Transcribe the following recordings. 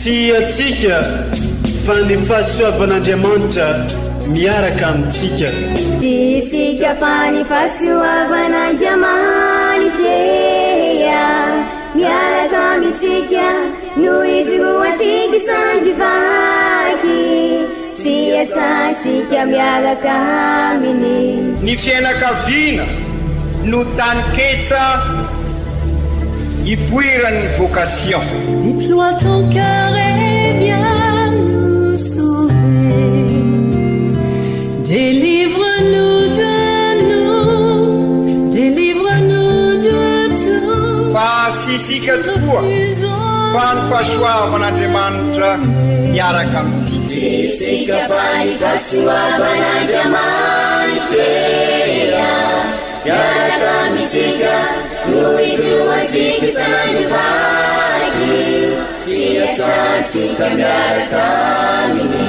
Tsy antsika fa ny fahasoavan'Andriamanitra miaraka amintsika. Tsy isika fa ny fahasoavan'Andriamanitra miaraka amintsika no ijoroantsika sandry vaky sy iasantsika miaraka aminy. Ny fiainakaviana no taninketsa ipoiran'ny vocation. Déploie ton cœur et viens nous sauver. Délivre-nous de nous, délivre-nous de tout. Fa tsy isika tokoa fa ny fahasoavan'Andriamanitra miaraka amintsika. Tsy isika fa ny fahasoavan'Andriamanitra miaraka amintsika no ijoroantsika sandry vaky sy iasantsika miaraka aminy.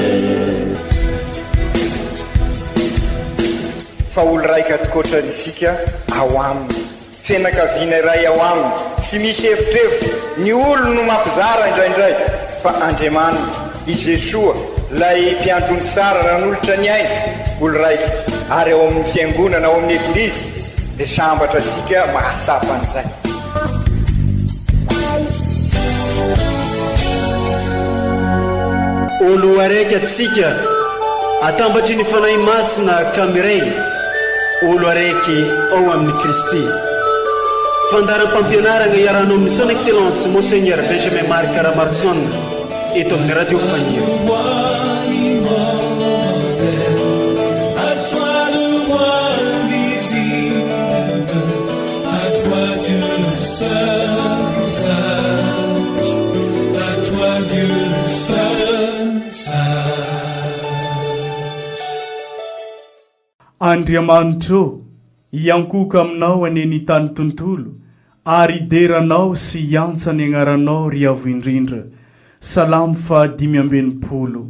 Fa olo raika tokoatra isika ao aminy. Fianakaviana iray ao aminy, tsy misy evitrevitra, ny olony no mampizara indraindray, fa Andriamanitra, i Jesoa, ilay Mpiandry omby tsara nanolotra ny ainy, olo raika, ary ao amin'ny Fiangonana, ao amin'ny Eglizy, dia sambatra antsika mahatsapa an'izay. Olo araiky atsika atambatry ny Fanahy Masina ka miray olo araiky ao amin'i Kristy. Fandaharam-pampianaragna iarahanao amin'ny Son Excellence Monseigneur Benjamin Marc Ramaroson eto amin'ny Radio Faniry. Andriamanitra ô, hiankohoka aminao anie ny tany tontolo, ary hidera Anao sy hiantsa ny agnaranao ry Avo Indrindra. Salamo faha 65.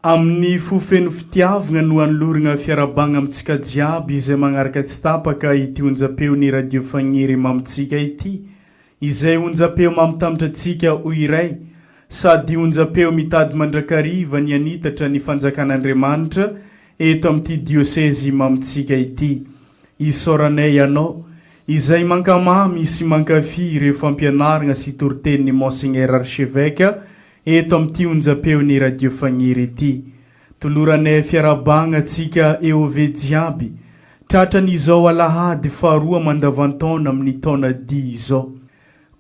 Amin'ny fo feno fitiavgna no anolorgna fiarahabagna amintsika jiaby izay magnaraka tsy tapaka ity onjam-peon'ny Radio Fagniry mamintsika ity, izay onjam-peo mamitambatra antsika ho iray, sady onjam-peo mitady mandrakariva ny hanitatra ny fanjakan'Andriamanitra eto amin'ity diosezy mamintsika ity. Isaoranay anao, izay mankamamy sy mankafy ireo fampianargna sy toritenin'i Monseigneur Archevêque Eto amin'ity onjam-peon'ny Radio Fagniry ity, toloranay fiarahabagna antsika EOV jiaby, tratran'izao alahady faharoa mandavantaona amin'ny taona dihy izao.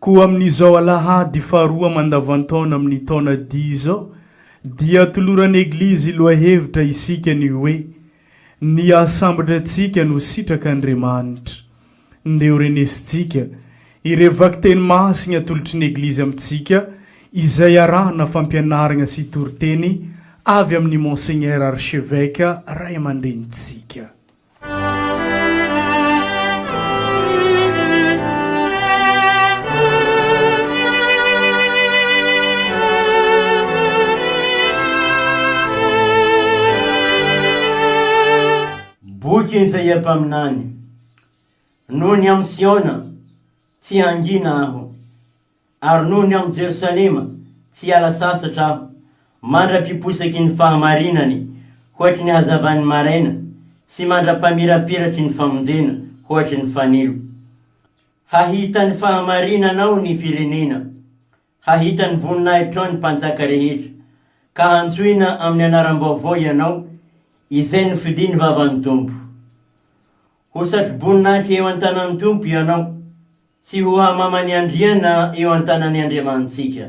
Koa amin'izao alahady faharoa mandavantaona amin'ny taona dihy izao, dia toloran'ny Eglizy lohahevitra isika ny hoe, Ny hahasambatra antsika no sitrak'Andriamanitra. Ndeha ho renesintsika ireo vakiteny masina atolotry ny Eglizy amintsika izay arahana fampianarana sy toriteny avy amin'i Monseigneur Archevêque Ray aman-drenintsika. Boky Isaia mpaminany. Noho ny amin'i Siona, tsy hangina aho, ary noho ny amin'i Jerosalema, tsy hiala sasatra aho, mandra-piposaky ny fahamarinany hoatry ny hazavan'ny maraina, sy mandra-pamirapiratry ny famonjena hoatry ny fanilo. Hahita ny fahamarinanao ny firenena, Hahita ny voninahitrao ny mpanjaka rehetra, ka hantsoina amin'ny anaram-baovao ianao, izay nofidin'ny vavan'ny Tompo. Ho satroboninahitra eo an-tanan'ny Tompo ianao, sy ho hamaman'ny andriana eo an-tanan'ny Andriamanitsika.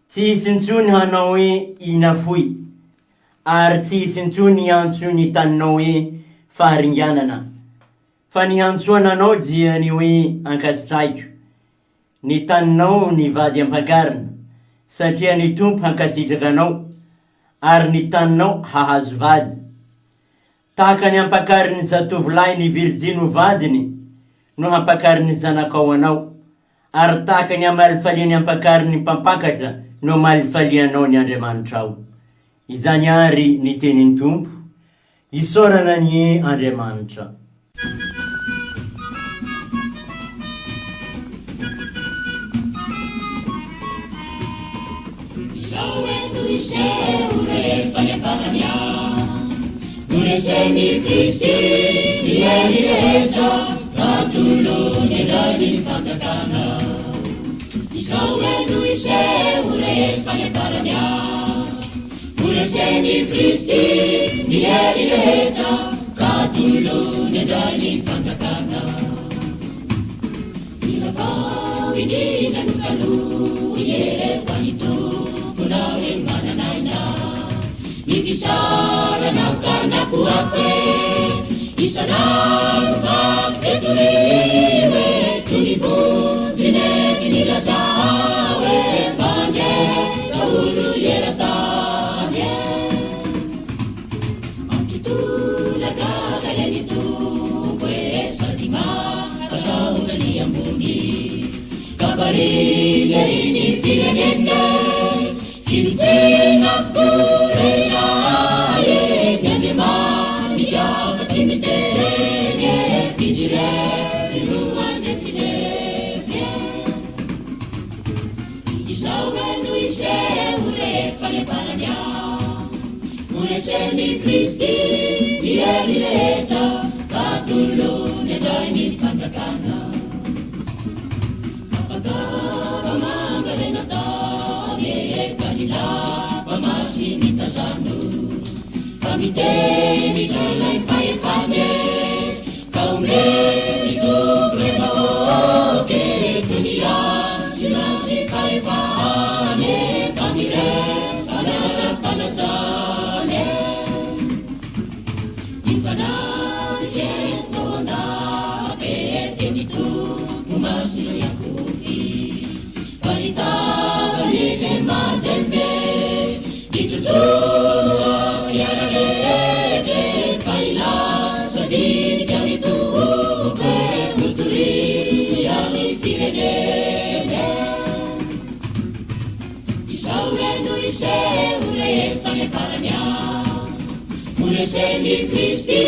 Tsy hisy intsony hanao hoe Inafoy, ary tsy hisy intsony hiantso ny taninao hoe Faharinganana, fa ny hantsoana anao dia ny hoe Ankasitrahiko. Ny taninao ny vady ampakarina, satria ny Tompo hankasitraka anao, ary ny taninao hahazo vady. Tahaka ny ampakarin'ny zatovolahy ny virjiny ho vadiny no hampakarin'ny zanakao anao, ary tahaka ny amalifalian'ny ampakarin'ny mpampakatra no amalifalianao ny Andriamanitrao. Izany àry ny tenin'ny Tompo. Isaorana anie Andriamanitra. hiseho rehefa any am-parany any. Horesen'i Kristy ny hery rehetra ka tolony indray ny fanjakana. Izao e no hiseho rehefa any am-parany any. Horesen'i Kristy ny hery rehetra ka tolony indray ny fanjakana. Ny vaovao indrindra no taloha ie ho an'ny Tomponao ry manan'aina. Ny fisaorana ka nakoako e, isan'andro vaky dia torio e, toy ny vonjy nenty nilazao e, mpandeha daholo eran-tany e. Mampitolagaga ilay ny Tompo e, sady mampatahotra ny ambony. Kabariny ery ny firenena e, tsinontsinona avokoa re lahy e, ny Andriamanitra fa tsy miteny e, f'izy irery no Andrian tsy lefy e. Izao e no hiseho rehefa any am-parany any, Horesen'i Kristy ny hery rehetra ka tolony handray ny fanjakana. Kapakapa manga re natany e, ka ny lapa masiny tazano. Fa miteny ilay fahefany e, ka omeny Tompo re vahoaka e, toy ny hasina sy fahefany e, ka mirefa anaram-panajana e. Ny fanahy entiko ao an-dapa e, teny Tompo masina Iakofy. Fa ny tavany dia mahajembe, ny tontolo hiara-rehetra e, fa hilaza dinika ny Tompo e, hotoriny amin'ny firenena e. Izao re no hiseho rehefa any am-parany any. Horesen'i Kristy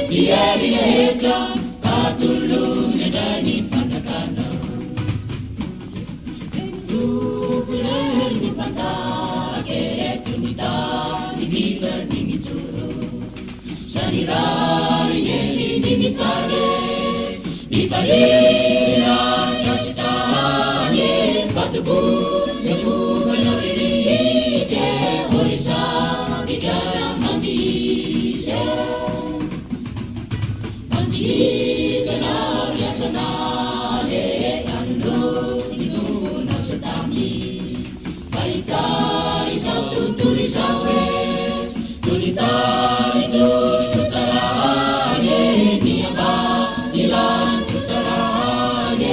ny hery rehetra ka tolony handray ny fanjakana. Tompo irery no mpanjaka eto ny tany vita ny mijoro. Sady rariny ery ny mitsara e, ny fahiny lanitra sy tany e, Mpatoboy tonga ririka e, Orisa mikara mandisa e. Mandisa anao ry azanay e, Anoloky ny Tomponao Satamy. Fa hitsara izao tontolo izao e, toy ny tany toy no tsarany e, ny ambany lanitra ho tsarany e,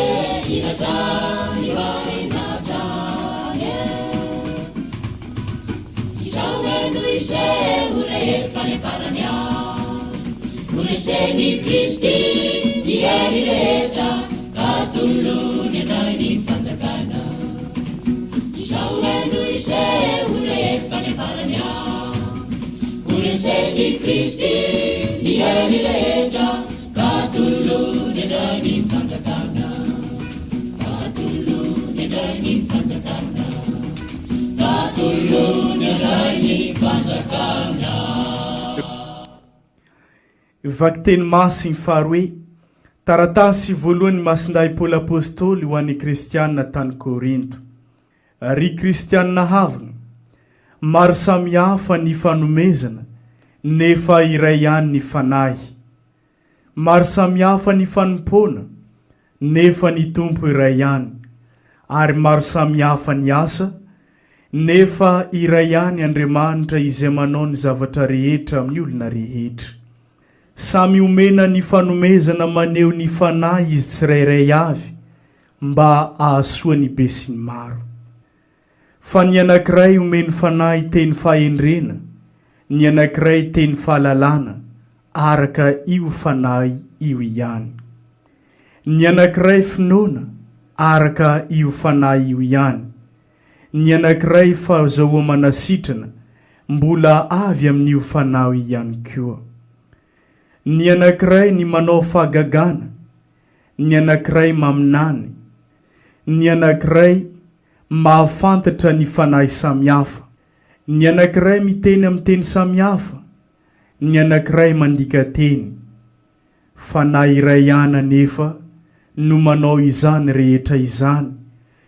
ilazany marina hatrany e. Izao e no hiseho rehefa any am-parany any, horesen'i Kristy ny hery rehetra ka tolony handray ny fanjakana. Izao e no hiseho rehefa any am-parany any, horesen'i Kristy ny hery rehetra ka tolony handray ny fanjakana. Ka tolony handray ny fanjakana. Ka tolony handray ny fanjakana. Vakiteny Masiny faharoe, Taratasy voalohan'i Masindahy Paoly Apostoly ho an'ny Kristiana tany Korinto. Ry Kristiana havana, maro samihafa ny fanomezana, nefa iray ihany ny Fanahy. Maro samihafa ny fanompoana, nefa ny Tompo iray ihany, ary maro samihafa ny asa, nefa iray ihany Andriamanitra izay manao ny zavatra rehetra amin'ny olona rehetra. Samy omena ny fanomezana maneho ny Fanahy izy tsirairay avy mba hahasoa ny besinimaro. Fa ny anankiray omen'ny Fanahy teny fahendrena, ny anankiray teny fahalalana, araka io Fanahy io ihany. Ny anankiray finoana, araka io Fanahy io ihany. Ny anankiray fahazahoamana sitrana, mbola avy amin'io Fanahy ihany koa. Ny anankiray ny manao fahagagana, ny anankiray maminany, ny anankiray mahafantatra ny fanahy samihafa. Ny anankiray miteny amin'ny teny samihafa, ny anankiray mandika teny. Fanahy iray ihany anefa no manao izany rehetra izany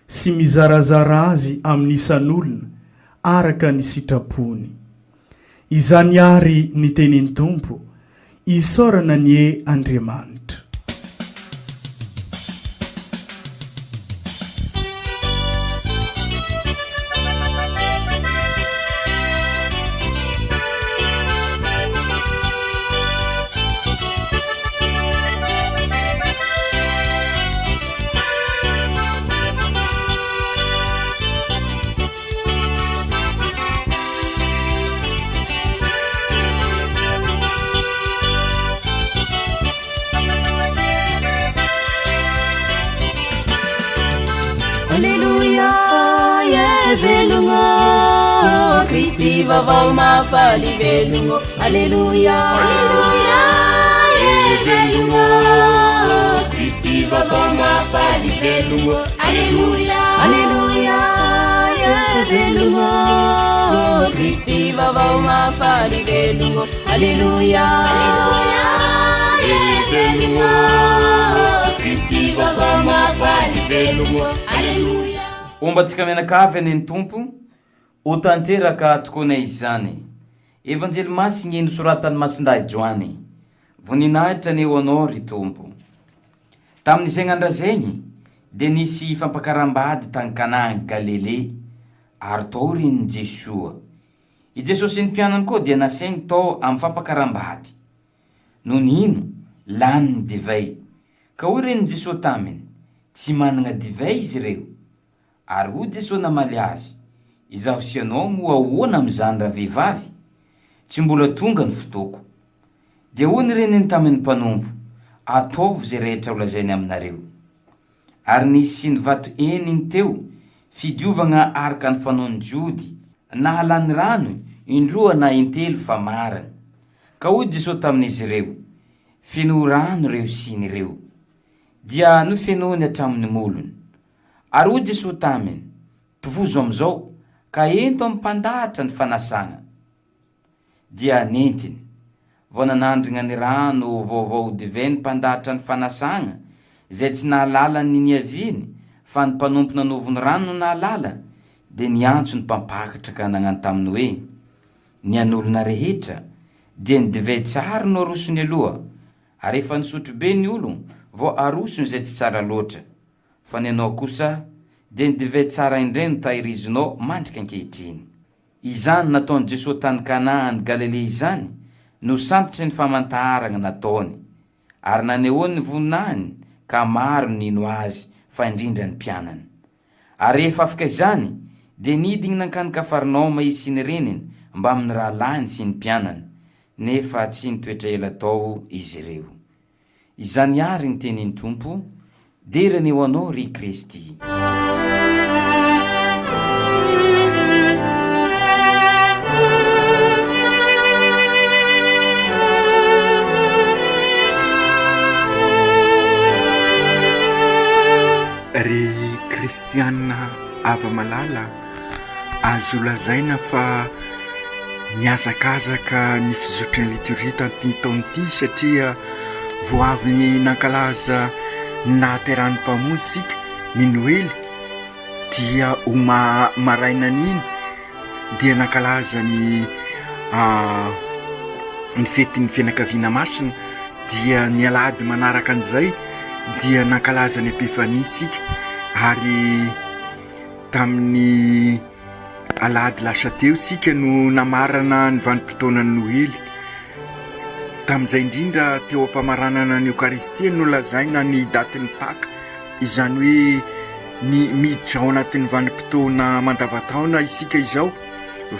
sy mizarazara azy amin'ny isan'olona araka ny sitrapony. Izany àry ny tenin'ny Tompo, isaorana anie Andriamanitra. Aleloia, velogno, Kristy vaovao mahafaly velogno. Aleloia, Aleloia, velogno, Kristy vaovao mahafaly velogno. Aleloia, Aleloia, velogno, Kristy vaovao mahafaly velogno. Aleloia, Aleloia, velogno, Kristy vaovao mahafaly velogno. Aleloia. Homba antsika mianakavy anie ny Tompo, ho tanteraka tokoa anie izany. Evanjely Masigny nosoratan'i Masindahy Joany. Voninahitra anie ho Anao ry Tompo. Tamin'izegny andra zegny, dia nisy fampakaram-bady tagny Kana Galilea, ary tao renin'i Jesoa. I Jesoa sy ny mpianany koa dia nasaigny tao amin'ny fampakaram-bady. Nony ino, lany ny divay. Ka hoy renin'i Jesoa taminy, Tsy managna divay izy ireo. Ary hoy Jesoa namaly azy, Izaho sy ianao moa ahoana amin'izany ravehivavy? Tsy mbola tonga ny fotoako. Dia hoy ny reniny tamin'ny mpanompo, Ataovy izay rehetra holazainy aminareo. Ary nisy siny vato enigny teo, fidiovagna araka ny fanaon'ny Jody, nahalany rano indroa na intelo fa marina. Ka hoy Jesoa tamin'izy ireo, Fenoy rano ireo siny ireo. Dia nofenoiny hatramin'ny molony. Ary hoy Jesoa taminy, Tovozo amin'izao, ka ento amin'ny mpandahatra ny fanasagna. Dia nentiny. Vao nanandrigna ny rano vaovao ho divay ny mpandahatra ny fanasagna, izay tsy nahalala ny niaviany, fa ny mpanompo nanovo ny rano no nahalala, dia niantso ny mpampakatra ka nagnano taminy hoe, Ny an'olona rehetra, dia ny divay tsara no arosony aloha, ary efa nisotro be ny olon vao arosony izay tsy tsara loatra, fa ny anao kosa dia ny divay tsara indray no tahirizinao mandrika ankehitriny. Izany nataon'i Jesoa tany Kana any Galilia izany no santatry ny famantaragna nataony, ary nanehoany ny voninahiny ka maro ny nino Azy fa indrindra ny mpianany. Ary rehefa afaka izany, dia nidigny nankany Kafarnaoma izy sy ny reniny mbamin'ny rahalahiny sy ny mpianany, nefa tsy nitoetra ela tao izy ireo. Izany àry ny tenin'ny Tompo, Dera anie ho Anao, ry Kristy. Ry kristiana hava-malala, azo lazaina fa nihazakazaka ny fizotry ny litorjia tamin'ity taona ity satria vao avy ny nankalaza ny nahaterahan'ny Mpamonjy isika, ny Noely, dia ho marainan'iny dia nankalaza ny ny fetin'ny fianakaviana masina dia ny alahady manaraka an'izay dia nankalaza ny Epifania isika ary tamin'ny alahady lasa teo isika no namarana ny vanim-potoanan'ny Noely. Tamin'izay indrindra teo am-pamaranana ny Eokaristia no lazaina ny datin'ny Paka, izany hoe ny miditra ao anatin'ny vanim-potoana mandavantaona isika izao,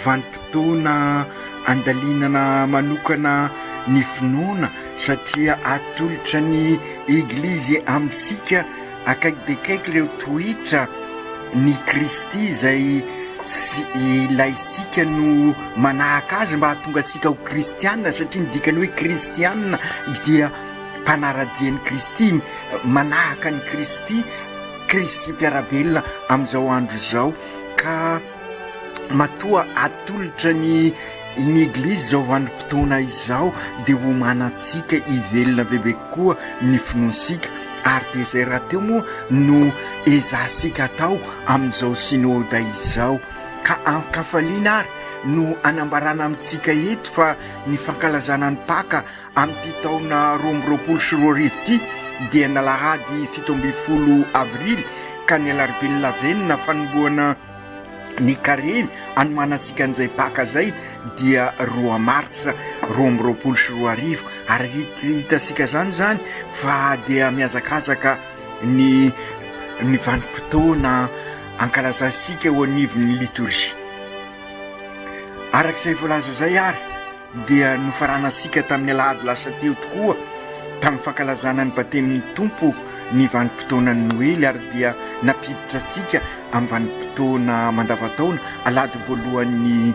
vanim-potoana andalinana manokana ny finoana satria atolotra ny Eglizy amintsika akaiky dia akaiky ireo toetra ny Kristy izay ilaintsika no manahaka azy mba hahatonga antsika ho kristiana satria ny dikany hoe kristiana dia mpanara-dia an'i Kristy, manahaka an'i Kristy, Kristy mpiara-belona amin'izao andro izao ka. Matoa atolotra ny ny Eglizy izao vanim-potoana izao dia homanantsika hivelona bebe kokoa ny finoantsika ary dia izay rahateo moa no ezahantsika atao amin'izao Synoda izao. Ka an-kafaliana ary no anambarana amintsika eto fa ny fankalazana ny Paka Amin'ity taona 2022 ity dia ny alahady 17 avrily ka ny alarobian'ny lavenona fanombohana ny karemy anomanantsika an'izay Paka izay dia roa marsa 2022 ary hitantsika izany izany fa dia mihazakazaka ny ny vanim-potoana ankalazantsika eo anivon'ny litorjia. Araka izay voalaza izay ary dia nofaranantsika tamin'ny alahady lasa teo tokoa tamin'ny fankalazana ny batemin'ny Tompo ny vanim-potoanan'ny Noely ary dia nampiditra antsika amin'ny vanim-potoana mandavantaona, alahady voalohan'ny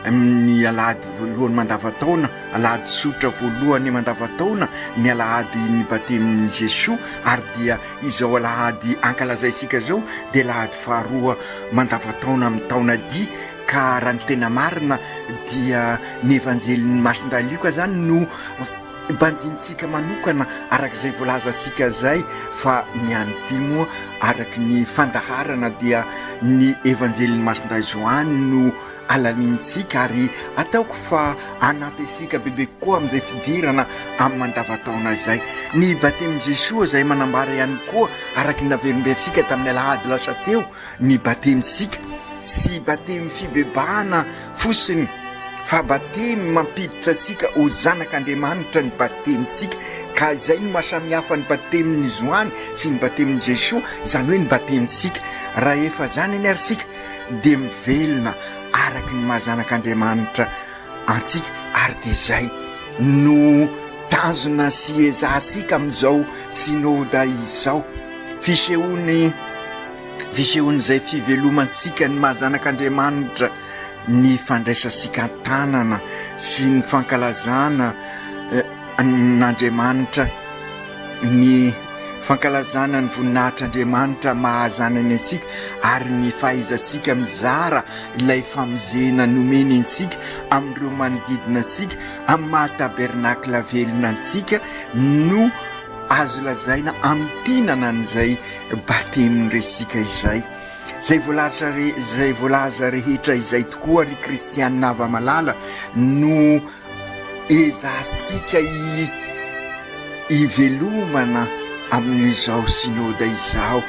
ny alahady voalohany mandavantaona, alahady tsotra voalohany mandavantaona ny alahady ny batemin'i Jesoa ary dia izao alahady ankalazaintsika izao dia alahady faharoa mandavantaona amin'ny taona dia Ka raha ny tena marina dia ny Evanjelin'i Masindahy Lioka izany no banjinintsika manokana araka izay voalazantsika izay fa ny an'ity moa araka ny fandaharana dia ny Evanjelin'i Masindahy Joany no alanintsika ary ataoko fa hanampy antsika bebe kokoa amin'izay fidirana amin'ny mandavantaona izay. Ny batemin'i Jesoa izay manambara ihany koa araka ny naverimbentsika tamin'ny alahady lasa teo ny batemintsika sy batemy fibebahana fosiny fa batemy mampiditra antsika ho zanak'Andriamanitra ny batemintsika ka izay no mahasamihafa ny batemin'i Joany sy ny batemin'i Jesoa izany hoe ny batemintsika raha efa zanany ary isika dia mivelona araka ny maha zanak'Andriamanitra antsika ary dia izay no tanjona sy ezahantsika amin'izao synoda izao fisehoany Fisehon'izay fivelomantsika ny maha zanak'Andriamanitra ny fandraisantsika an-tanana sy ny fankalazana an'Andriamanitra, ny fankalazana ny voninahitr'Andriamanitra maha zanany antsika ary ny fahaizantsika mizara ilay famonjena nomeny antsika amin'ireo manodidina antsika amin'ny maha tabernakla velona antsika no azo lazaina amintinana an'izay Batemy resika izay. Izay voalahatra re, izay voalaza rehetra izay tokoa ry kristianina hava-malala no ezahantsika i ivelomana amin'izao synoda izao.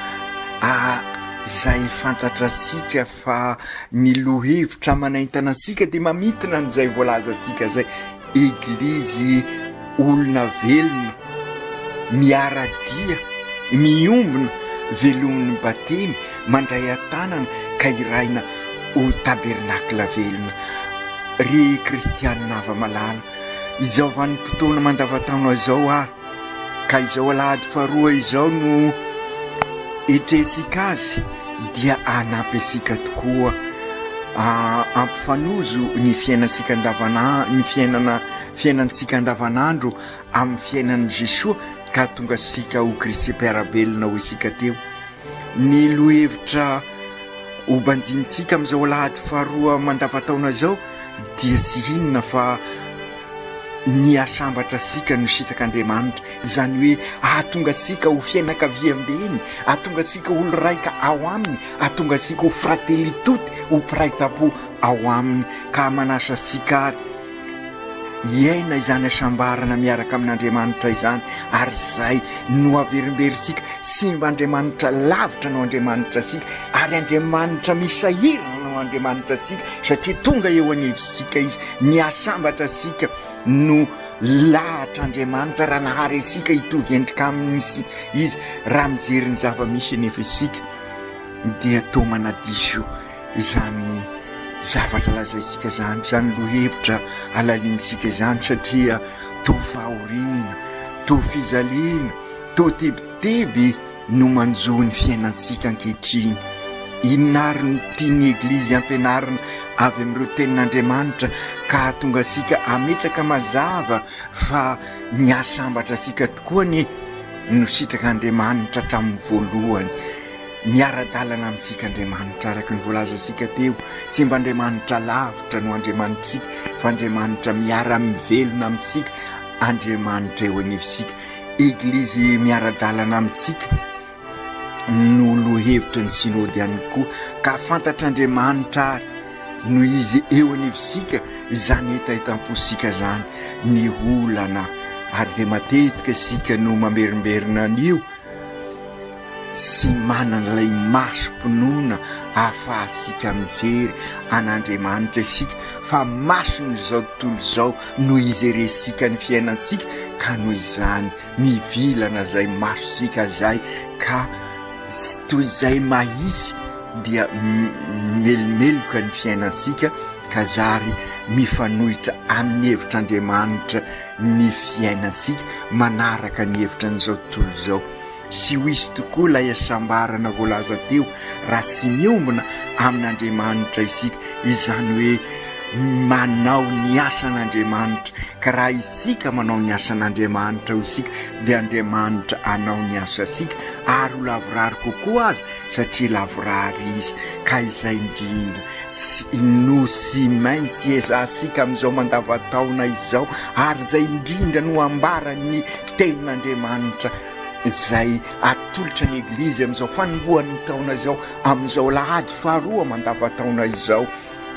A izay fantatrasika fa ny lohevitra manaintana antsika dia mamintina an'izay voalazantsika izay. Eglizy olona velona, miara-dia, miombona, velomin'ny batemy, mandray an-tanana ka irahina ho tabernakla velona. Ry kristianina hava-malala, izao vanim-potoana mandavantaona izao ary, ka izao alahady faharoa izao no etresika azy dia hanampy antsika tokoa hampifanojo ny fiainantsika andavana ny fiainana fiainantsika andavanandro amin'ny fiainan'i Jesoa ka hahatonga antsika ho Kristy mpiara-belona hoy isika teo. Ny lohevitra hobanjinintsika amin'izao alahady faharoa mandavantaona izao dia tsy inona fa ny hahasambatra antsika no sitrak'Andriamanitra, izany hoe hahatonga antsika ho fiainakaviambeny, hahatonga antsika ho olo-raika ao Aminy, hahatonga antsika ho fratelli tutti, ho mpiray tampo ao Aminy, ka manasa antsika ary hiaina izany hasambarana miaraka amin'Andriamanitra izany, ary izay no averimberintsika, simba Andriamanitra lavitra no Andriamanitra antsika, ary Andriamanitra misahirana no Andriamanitra antsika, satria tonga eo anivontsika Izy. Ny hahasambatra antsika no lahatr'Andriamanitra raha nahary antsika hitovy endrika aminy Izy. Raha mijery ny zava-misy anefa isika dia toa manadiso izany zavatra lazaintsika izany, izany lohevitra alalintsika izany satria toa fahoriana, toa fijaliana, toa tebiteby no manjo ny fiainantsika ankehitriny. Inona àry no tian'ny Eglizy ampianarina avy amin'ireo tenin'Andriamanitra ka hahatonga antsika hametraka mazava fa ny hahasambatra antsika tokoa anie no sitrak'Andriamanitra hatramin'ny voalohany? Miara-dalana amintsika Andriamanitra araka ny voalazantsika teo, tsy mba Andriamanitra lavitra no Andriamanitritsika fa Andriamanitra miara-mivelona amintsika, Andriamanitra eo anivontsika. Eglizy miara-dalana amintsika no lohevitry ny Synody ihany koa, ka fantatr'Andriamanitra ary noho Izy eo anivontsika izany hetahetam-pontsika izany, ny olana, ary dia matetika isika no mamerimberina an'io, Tsy manana ilay masom-pinoana ahafahantsika mijery an'Andriamanitra isika fa mason'izao tontolo izao no ijerentsika ny fiainantsika ka noho izany mivilana izay masontsika izay ka toy izay mahitsy dia melomeloka ny fiainantsika ka zary mifanohitra amin'ny hevitr'Andriamanitra ny fiainantsika manaraka ny hevitran'izao tontolo izao. Sy ho hisy tokoa ilay hasambarana voalaza teo raha tsy miombona amin'Andriamanitra isika, izany hoe manao ny asan'Andriamanitra. Ka raha isika manao ny asan'Andriamanitra hoy isika dia Andriamanitra hanao ny asantsika ary ho lavorary kokoa aza satria lavorary Izy. Ka izay indrindra no tsy maintsy ezahantsika amin'izao mandavantaona izao ary izay indrindra no ambaran'ny Tenin'Andriamanitra izay atolotra ny Eglizy amin'izao fanombohan'ny taona izao, amin'izao alahady faharoa mandavantaona izao,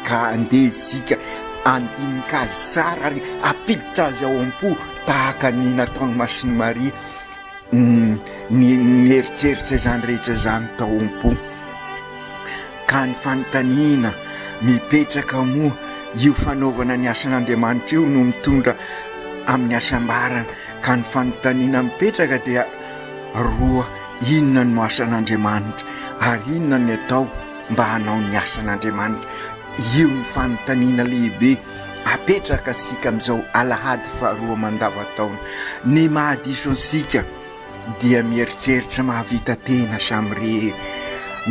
ka andeha isika handinika azy tsara ary hampiditra azy ao am-po tahaka ny nataon'i Masin'i Maria nieritreritra izany rehetra izany tao am-po. Ka ny fanontaniana mipetraka moa, io fanaovana ny asan'Andriamanitra io no mitondra amin'ny hasambarana, ka ny fanontaniana mipetraka dia roa, inona no asan'Andriamanitra ary inona ny atao mba hanao ny asan'Andriamanitra? Io ny fanontaniana lehibe apetraka isika amin'izao alahady faharoa mandavantaona. Ny mahadiso antsika dia mieritreritra mahavita tena samirery,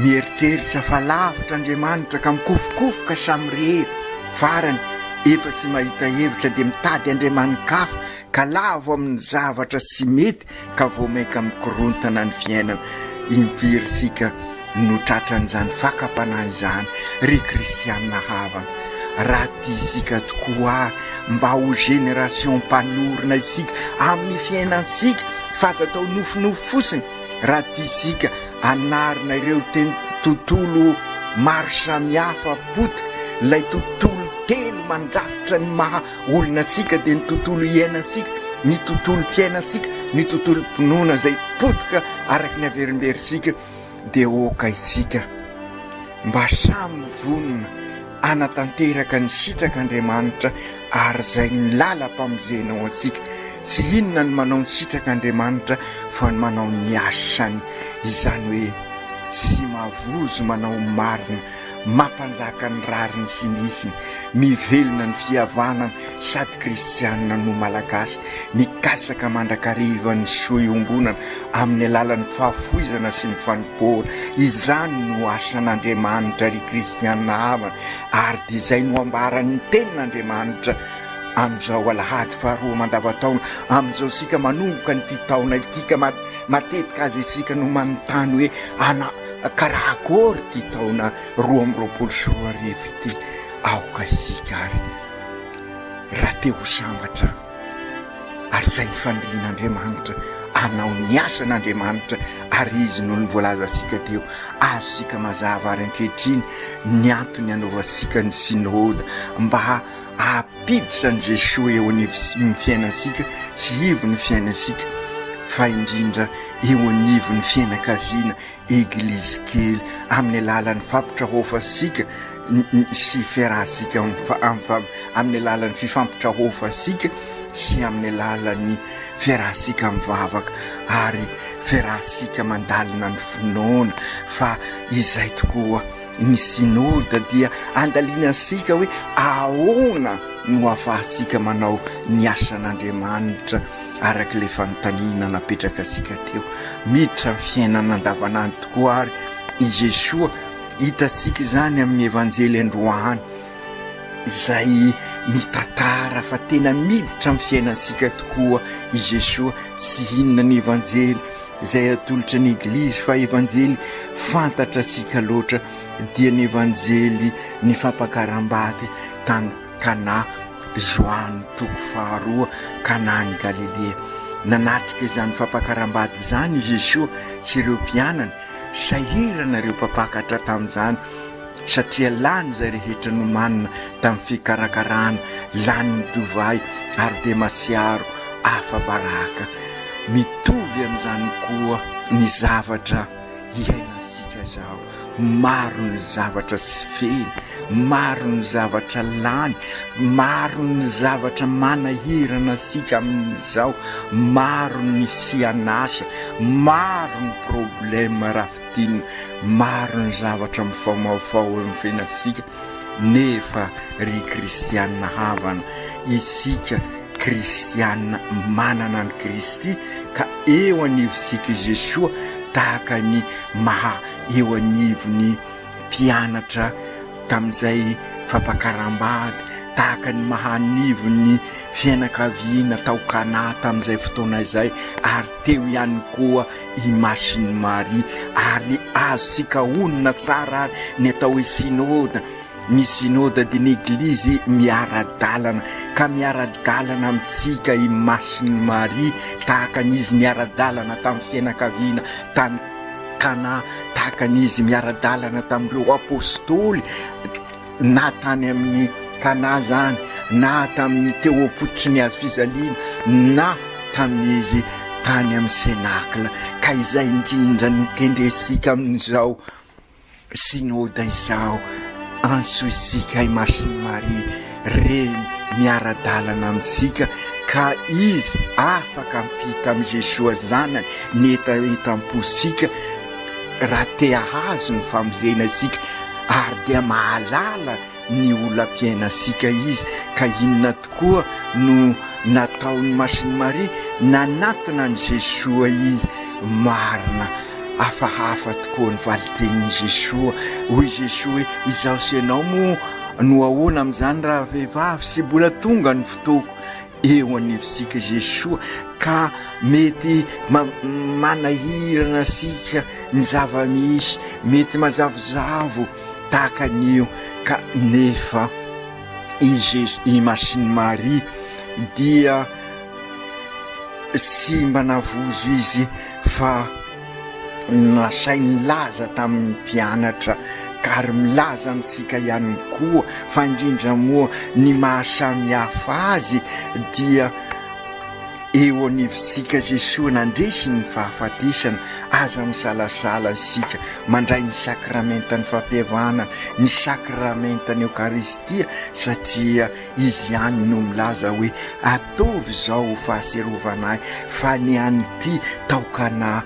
mieritreritra fa lavitra Andriamanitra ka mikofokofoka samirery, farany efa tsy mahita hevitra dia mitady Andriamani-kafa ka lavo amin'ny zavatra tsy mety ka vao mainka mikorontana ny fiainana. Impiry isika no tratran'izany fakam-panahy izany ry kristianina havana? Raha tia isika tokoa ary mba ho génération mpanorina isika amin'ny fiainantsika fa aza atao nofinofy fotsiny raha tia isika anarina ireo tontolo maro samihafa potika ilay tontolo telo mandrafitra ny maha olona antsika dia ny tontolo iainantsika, ny tontolom-piainantsika, ny tontolom-pinoana izay potika araka ny averimberintsika dia oka isika mba samy vonona hanatanteraka ny sitrak'Andriamanitra ary izay ny lalam-pamonjena ho antsika. Tsy inona ny manao ny sitrak'Andriamanitra fa ny manao ny asany, izany hoe tsy mavozo manao marina, mampanjaka ny rariny sy ny hitsiny, mivelona ny fihavanana sady kristianina no malagasy, mikatsaka mandrakariva ny soa iombonana amin'ny alalan'ny fahafoizana sy ny fanompoana. Izany no asan'Andriamanitra ry kristianina havana ary dia izay no ambaran'ny tenin'Andriamanitra amin'izao alahady faharoa mandavantaona amin'izao isika manomboka an'ity taona ity ka matetika aza isika no manontany hoe ana karaha akory ity taona 2022 ity. Aoka isika ary raha te ho sambatra ary izay ny fanirian'Andriamanitra hanao ny asan'Andriamanitra ary izy no ny voalazantsika teo azontsika mazava ary ankehitriny ny antony anaovantsika ny synoda mba hampiditra an'i Jesoa eo anivon'ny fiainantsika sy ivon'ny fiainantsika fa indrindra eo anivon'ny fianakaviana Eglizy kely amin'ny alalan'ny fampitrahofantsika sy fiarahantsika amin'ny alalan'ny fifampitrahofantsika sy amin'ny alalan'ny fiarahantsika mivavaka ary fiarahantsika mandalina ny finoana fa izay tokoa ny synoda dia andalinantsika hoe ahoana no ahafahantsika manao ny asan'Andriamanitra araka ilay fanontaniana napetraka antsika teo. Miditra amin'ny fiainana andavanandro tokoa ary i Jesoa. Hitantsika izany amin'ny Evanjely androany izay mitantara fa tena miditra amin'ny fiainantsika tokoa i Jesoa. Tsy inona ny Evanjely. izay atolotry ny Eglizy fa Evanjely fantatrasika loatra dia ny Evanjely ny fampakaram-bady tany Kana, Joany toko faharoa, Kana any Galilea. Nanatrika izany fampakaram-bady izany i Jesoa sy ireo mpianany, sahirana ireo mpampakatra tamin'izany satria lany izay rehetra nomanina tamin'ny fikarakarana, lany ny divay ary dia masiaro afa-baraka. Mitovy amin'izany koa ny zavatra iainantsika izao. Maro ny zavatra tsy feno, maro ny zavatra lany, maro ny zavatra manahirana antsika amin'izao, maro ny sian'asa, maro ny problème raha fintinina, maro ny zavatra mifaomaofao eo amin'ny fiainantsika, nefa ry kristiana havana, isika kristiana manana an'i Kristy ka eo anivontsika i Jesoa tahaka ny maha eo anivon'ny mpianatra tamin'izay fampakaram-bady, tahaka ny maha anivon'ny fianakaviana tao Kana tamin'izay fotoana izay, ary teo ihany koa i Masin'i Maria, ary azontsika onona tsara ary ny atao hoe Synoda. Ny Synoda dia ny Eglizy miara-dalana, ka miara-dalana amintsika i Masin'i Maria, tahaka ny izy niara-dalana tamin'ny fianakaviana tany Kana, tahaka ny izy miara-dalana tamin'ireo Apostoly, na tany amin'ny Kana izany, na tamin'ny teo am-pototry ny hazo fijaliana, na tamin'izy tany amin'ny Cénacle. Ka izay indrindra no kendrentsika amin'izao. Synoda izao, antsointsika i Masin'i Maria, Reny miara-dalana amintsika, ka Izy afaka hampita amin'i Jesoa Zanany ny hetahetam-pontsika raha te hahazo ny famonjena isika, ary dia mahalala ny olam-piainantsika Izy, ka inona tokoa no nataon'i Masin'i Maria? Nanatona an'i Jesoa Izy, marina, hafahafa tokoa ny valin-tenin'i Jesoa, hoy Jesoa hoe, izaho sy ianao moa no ahoana amin'izany raha vehivavy sy mbola tonga ny fotoako? Eo anivontsika Jesoa ka mety manahirana antsika ny zava-misy, mety mazavozavo, tahaka an'io ka nefa i Jeso i Masin'i Maria dia tsy mba navozo izy fa nasainy nilaza tamin'ny mpianatra ka ary milaza amintsika ihany koa fa indrindra moa ny mahasamy hafa azy dia Eo anivontsika Jesoa nandresy ny fahafatesana, aza misalasala isika mandray ny sakramentan'ny fampihavanana, ny sakramentan'ny Eokaristia satria Izy ihany no milaza hoe ataovy izao ho fahatsiarovana ahy fa ny an'ity tao Kana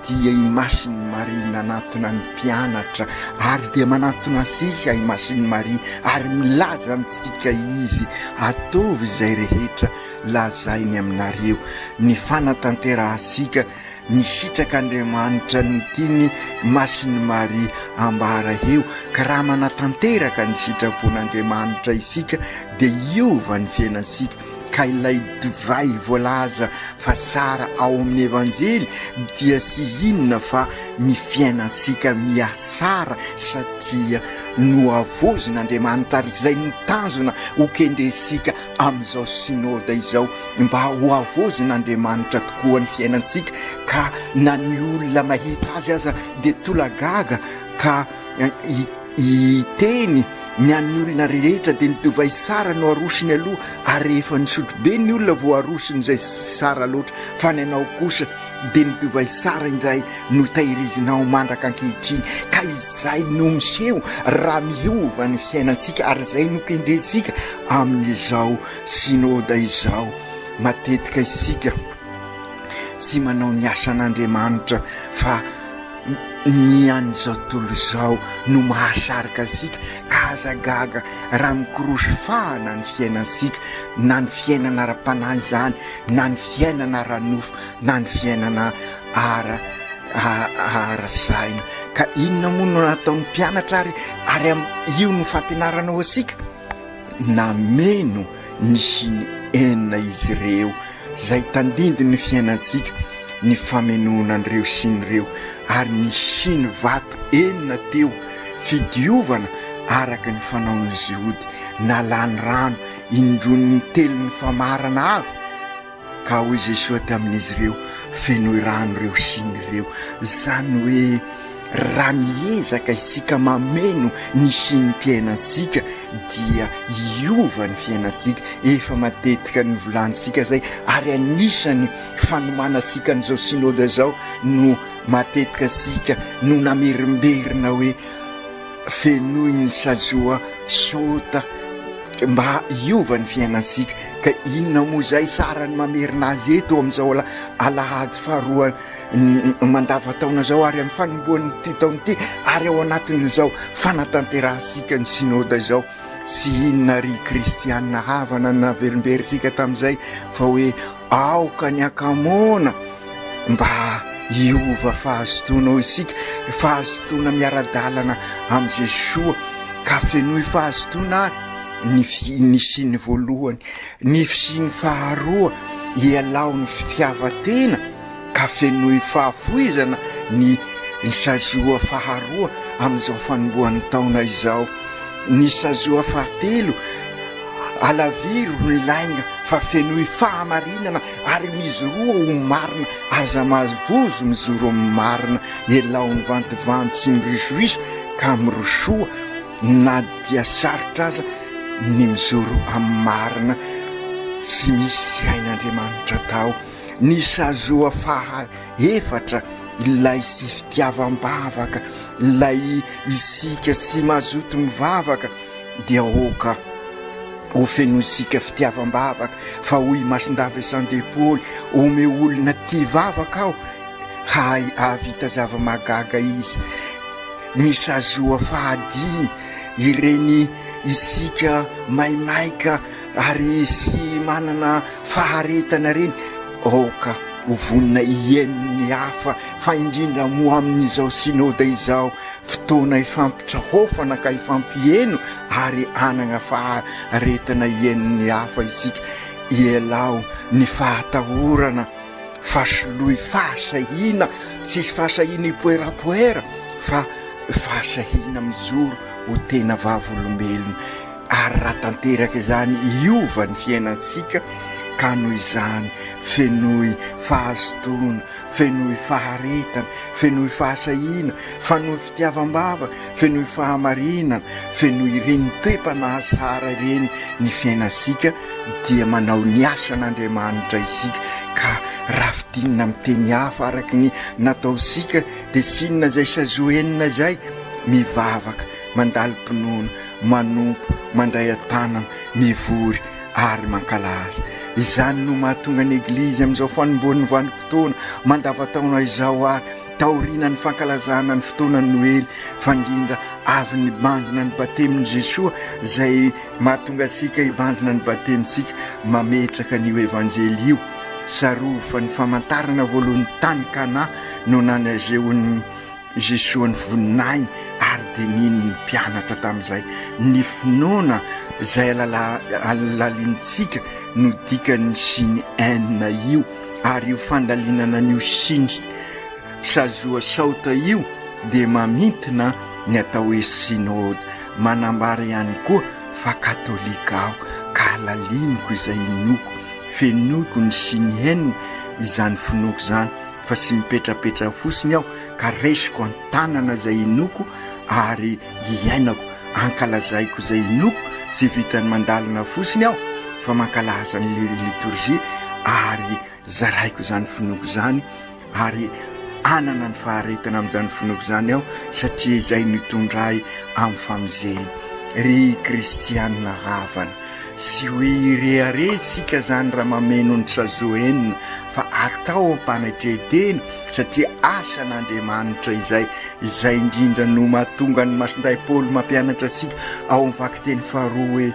dia i Masin'i Maria nanatona ny mpianatra ary dia manatona antsika i Masin'i Maria ary milaza amintsika Izy ataovy izay rehetra lazainy aminareo ny fanatanterahantsika ny sitrak'Andriamanitra ny tiany Masin'i Maria ambara eo ka raha manatanteraka ny sitrapon'Andriamanitra isika dia hiova ny fiainantsika ka ilay divay voalaza fa tsara ao amin'ny Evanjely dia tsy inona fa ny fiainantsika mihatsara satria nohavaozin'Andriamanitra ary izay no tanjona ho kendrentsika amin'izao Synoda izao mba ho havaozin'Andriamanitra tokoa ny fiainantsika ka na ny olona mahita azy aza dia tolagaga ka hiteny ny an'ny olona rehetra dia ny divay sara no arosony aloha ary rehefa nisotro be ny olona vao arosony izay sara loatra fa ny anao kosa dia ny divay tsara indray no tahirizinao mandraka ankehitriny, ka izay no miseho raha miova ny fiainantsika, ary izay no kendrentsika amin'izao Synoda izao. Matetika isika tsy manao ny asan'Andriamanitra fa ny an'izao tontolo izao no mahasarika antsika, ka aza gaga raha mikorosy fahana ny fiainantsika, na ny fiainana ara-panahy izany, na ny fiainana ara-nofo na ny fiainana ara ara-saina. Ka inona moa no nataon'ny mpianatra ary ary io no fampianarana ho antsika? Nameno ny siny enina izy ireo, izay tandindon'ny fiainantsika. ny famenoana an'ireo siny ireo, ary nisy siny vato enina teo, fidiovana araka ny fanaon'ny Jiody, nalany rano indroan'ny telon'ny famarana avy, ka hoy Jesoa tamin'izy ireo, Fenoy rano ireo siny ireo. Izany hoe raha miezaka isika mameno ny sinim-piainantsika dia hiova ny fiainantsika. Efa matetika nivolanintsika izay ary anisan'ny fanomanantsika an'izao synoda izao no matetika isika no namerimberina hoe fenoy ny sazoa sota mba hiova ny fiainantsika. Ka inona moa izay tsara ny mamerina azy eto amin'izao alahady faharoa mandavataona izao ary amin'ny fanombohan'ity taona ity ary ao anatin'izao fanatanterahantsika ny synoda izao. Tsy inona ry kristianina havana no naverimberitsika tamin'izay fa hoe aoka ny hakamoana mba hiova fahazotoana ho isika, fahazotoana miara-dalana amin'i Jesoa ka fenoy fahazotoana ary ny ny siny voalohany, ny fisiany faharoa, ialao ny fitiavan-tena ka fenoy fahafoizana ny ny sazoa faharoa amin'izao fanombohan'ny taona izao. Ny sazoa fahatelo, alaviro ny lainga fa fenoy fahamarinana ary mizoroa ho marina, aza mavozo mijoro amin'ny marina, ialao ny vantivanty sy mirisoriso ka mirosoa na dia sarotra aza ny mijoro amin'ny marina, tsy misy tsy hain'Andriamanitra atao. Ny sazoa faha efatra, ilay tsy fitiavam-bavaka, ilay isika tsy mazoto mivavaka, dia aoka ho fenointsika fitiavam-bavaka, fa hoy i Masindavy Saint Paoly, omeo olona tia vavaka aho, hahay hahavita zava-mahagaga izy. Ny sazoa fahadimy, ireny isika maimaika ary sy manana faharetana ireny, aoka ho vonona hihaino ny hafa, fa indrindra moa amin'izao Synoda izao, fotoana hifampitraofana ka hifampiheno ary hanana faharetana hihaino ny hafa isika. Ialao ny fahatahorana fa soloy fahasahiana, tsisy fahasahiana hipoerapoera fa fahasahiana mijoro ho tena vavolombelona. Ary raha tanteraka izany hiova ny fiainantsika ka noho izany fenoy fahazotoana, fenoy faharetana, fenoy fahasahiana, fanoy fitiavam-bava, fenoy fahamarinana, fenoy ireny toe-panahy tsara ireny ny fiainantsika dia manao ny asan'Andriamanitra isika ka raha fintinina amin'ny teny hafa araka ny nataontsika dia tsy inona izay sazoa enina izay, mivavaka, mandalim-pinoana, manompo, mandray an-tanana, mivory ary mankalaza. Izany no mahatonga ny Eglizy amin'izao fanombohan'ny vanim-potoana mandavantaona izao ary taorianan'ny fankalazana ny fotoanan'ny Noely fa indrindra avy nibanjina ny batemin'i Jesoa izay mahatonga antsika hibanjina ny batemintsika mametraka an'io Evanjely io. Tsarovy fa ny famantarana voalohany tany Kana no nanazehoan'ny Jesoa ny voninahiny ary dia nino ny mpianatra tamin'izay. Ny finoana izay alalalintsika no dikan'ny siny N io ary io fandalinana an'io siny sazoa saota io dia mamintina ny atao hoe synode. Manambara ihany koa fa katolika aho ka alaliniko izay inoako, fenoiko ny siny N izany finoako izany fa tsy mipetrapetra fotsiny aho ka raisiko an-tanana izay inoako ary iainako, ankalazaiko izay inoako, tsy vitan'ny mandalina fotsiny aho fa mankalaza ny litorjia ary zaraiko izany finoako izany ary hanana ny faharetana amin'izany finoako izany aho satria izay no hitondra ahy amin'ny famonjena. Ry kristianina havana, Tsy hoe hirehareha isika izany raha mameno ny Tsazoen fa atao am-panetren-tena satria asan'Andriamanitra izay. Izay indrindra no mahatonga an'i Masindahy Paoly mampianatra antsika ao amin'ny vakiteny faharoa hoe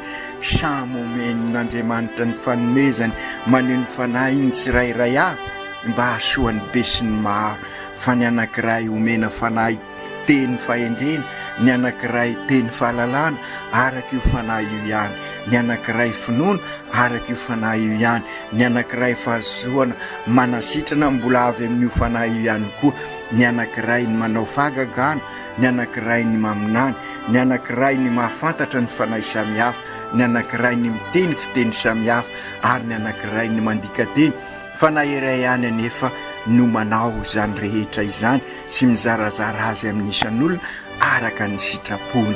samy omen'Andriamanitra ny fanomezany maneho ny fanahiny tsirairay avy mba hahasoa ny besinimaro fa ny anankiray omena fanahy. teny fahendrena, ny anankiray teny fahalalana, araka io Fanahy io ihany, ny anankiray finoana, araka io Fanahy io ihany, ny anankiray fahazoana manasitrana mbola avy amin'io Fanahy io ihany koa, ny anankiray ny manao fahagagana, ny anankiray ny maminany, ny anankiray ny mahafantatra ny fanahy samihafa, ny anankiray ny miteny fiteny samihafa, ary ny anankiray ny mandika teny, Fanahy iray ihany anefa no manao izany rehetra izany sy mizarazara azy amin'ny isan'olona araka ny sitrapony.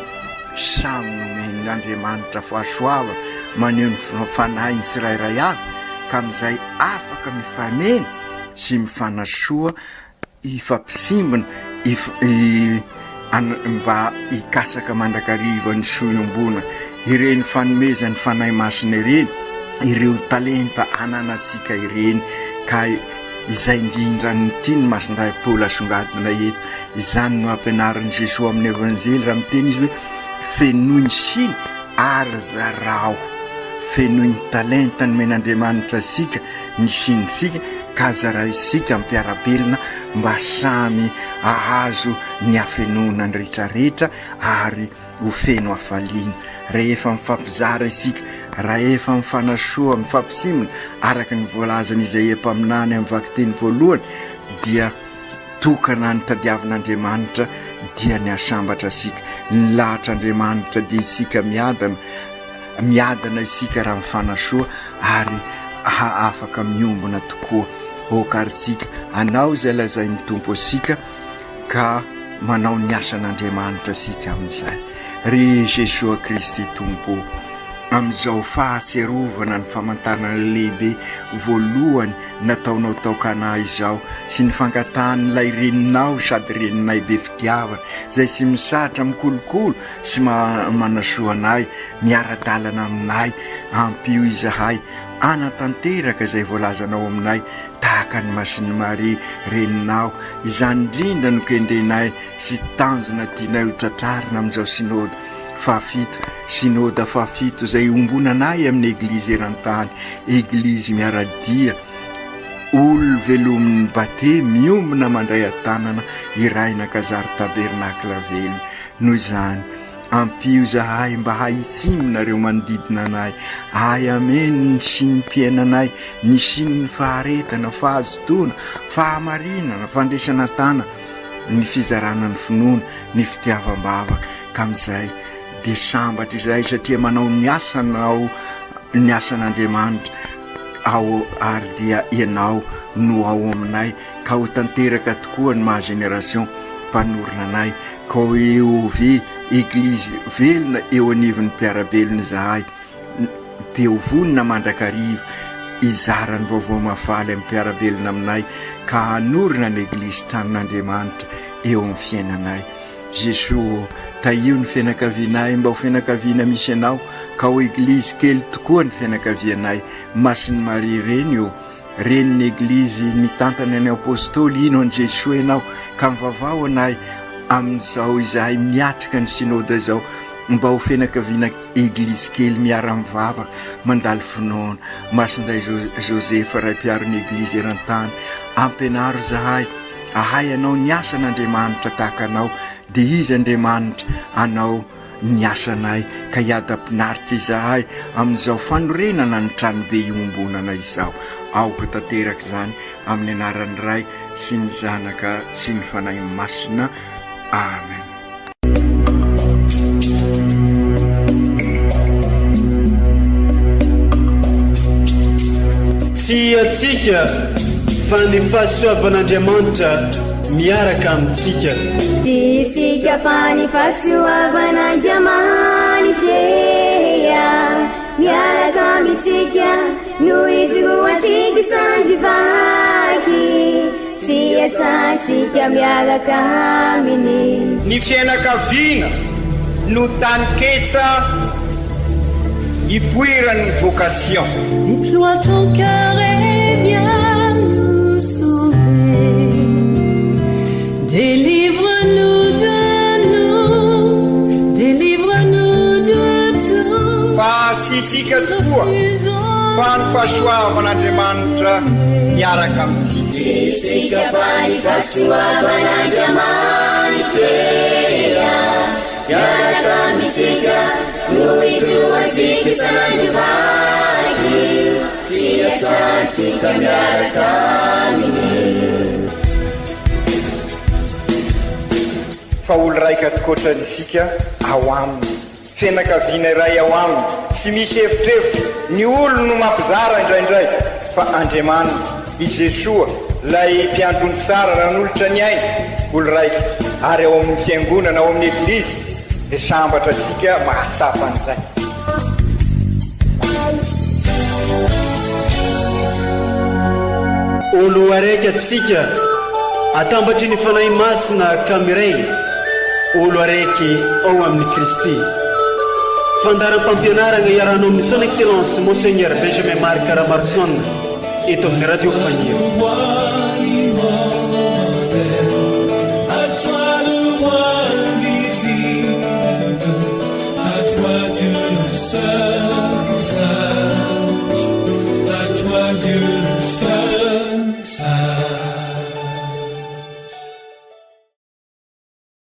Samy nomen'Andriamanitra fahasoavana maneho ny fanahiny tsirairay avy, ka amin'izay afaka mifameno sy mifanasoa Hifampisimbina mba hikasaka mandrakariva ny soa iombonana. Ireny fanomezan'ny Fanahy Masina ireny, ireo talenta ananantsika ireny, ka izay indrindra no tian'i Masindahy Paoly asongadina eto. Izany no ampianarin'i Jesoa amin'ny Evanjely raha miteny izy hoe, Fenoy ny siny ary zarao. Fenoy ny talenta nomen'Andriamanitra antsika ny sinintsika ka zaraintsika mpiara-belona mba samy hahazo ny hafenoana ny rehetrarehetra ary ho feno hafaliana. Rehefa mifampizara isika, rahefa mifanasoa, mifampisimina araka ny voalazan'i Izaia mpaminany amin'ny vakiteny voalohany dia tokana ny tadiavin'Andriamanitra dia ny hahasambatra antsika. Ny lahatr'Andriamanitra dia isika miadana, miadana isika raha mifanasoa ary afaka miombona tokoa. Aoka ary isika hanao izay lazain'ny Tompo antsika ka manao ny asan'Andriamanitra isika amin'izay. Ry Jesoa Kristy Tompo ô, amin'izao fahatsiarovana ny famantarana lehibe voalohany nataonao tao Kana izao sy ny fangatahan'ilay reninao sady reninay be fitiavana izay tsy misahatra mikolokolo sy manasoa anay miara-dalana aminay, ampio izahay hanatanteraka izay voalazanao aminay tahaka an'i Masin'i Maria reninao, izany indrindra no kendrenay sy tanjona tianay ho tratrarina amin'izao Synoda fahafito, Synoda fahafito izay iombonanay amin'ny Eglizy eran-tany, Eglizy miara-dia, olo velomin'ny Batemy miombona mandray an-tanana irahina kazary Tabernakla velona. Noho izany, ampio izahay mba hahitsimbina ireo manodidina anay, ahay hameno ny sinim-piainanay, ny sinin'ny faharetana, fahazotoana, fahamarinana, fandresana an-tanana, ny fizarana ny finoana, ny fitiavam-bavaka, ka amin'izay dia sambatra izahay satria manao ny asanao, ny asan'Andriamanitra ao ary dia Ianao no ao aminay ka ho tanteraka tokoa ny maha génération mpanorina anay ka ho EOV, Eglizy velona eo anivon'ny mpiara-belona izahay. dia ho vonona mandrakariva hizara ny vaovao mahafaly amin'ny mpiara-belona aminay ka hanorina ny Eglizy tranon'Andriamanitra eo amin'ny fiainanay. Jesoa ô, tahio ny fianakavianay mba ho fianakaviana misy Anao ka ho Eglizy kely tokoa ny fianakavianay. Masin'i Maria Reny ô, Renin'ny Eglizy nitantana ny Apostoly, hino an'i Jesoa ianao ka mivavaha ho anay amin'izao izahay miatrika ny Synoda izao mba ho fianakaviana Eglizy kely miara-mivavaka, mandalo finoana. Masindahy Josefa, Ray mpiaro ny Eglizy eran-tany, ampianaro izahay hahay hanao ny asan'Andriamanitra tahaka Anao, dia Izy Andriamanitra hanao ny asanay, ka hiadam-pinaritra izahay amin'izao fanorenana ny tranobe iombonana izao. Aoka tanteraka izany amin'ny anaran'ny Ray sy ny Zanaka sy ny Fanahy Masina. Amen. Tsy antsika fa ny fahasoavan'Andriamanitra miaraka amintsika. Tsy isika fa ny fahasoavan'Andriamanitra miaraka amintsika no ijoroantsika sandry vaky. Sy iasantsika miaraka aminy. Ny fiainakaviana no taninketsa ipoiran'ny vocation. Déploie ton cœur et viens nous sauver. Délivre-nous de nous, délivre-nous de tout. Fa tsy isika tokoa fa ny fahasoavan'Andriamanitra miaraka amintsika. Tsy isika fa ny fahasoavan'Andriamanitra. Eritrea miaraka amintsika no ijoroantsika isan'andro vaky sy iasantsika miaraka aminy. Fa olo raika tokoatrany isika ao aminy. Fianakaviana iray ao aminy, tsy misy evitrevitra, ny olony no mampizara indraindray, fa Andriamanitra, i Jesoa, ilay mpiandry ondry tsara nanolotra ny ainy, olo raika, ary ao amin'ny fiangonana, ao amin'ny Eglizy, dia sambatra isika mahatsapa an'izay. Olo araiky atsika atambatry ny Fanahy Masina ka miray olo araiky ao amin'i Kristy. Fandaharam-pampianaragna iarahanao amin'ny Son Excellence Monseigneur Benjamin Marc Ramaroson eto amin'ny Radio Fanilo.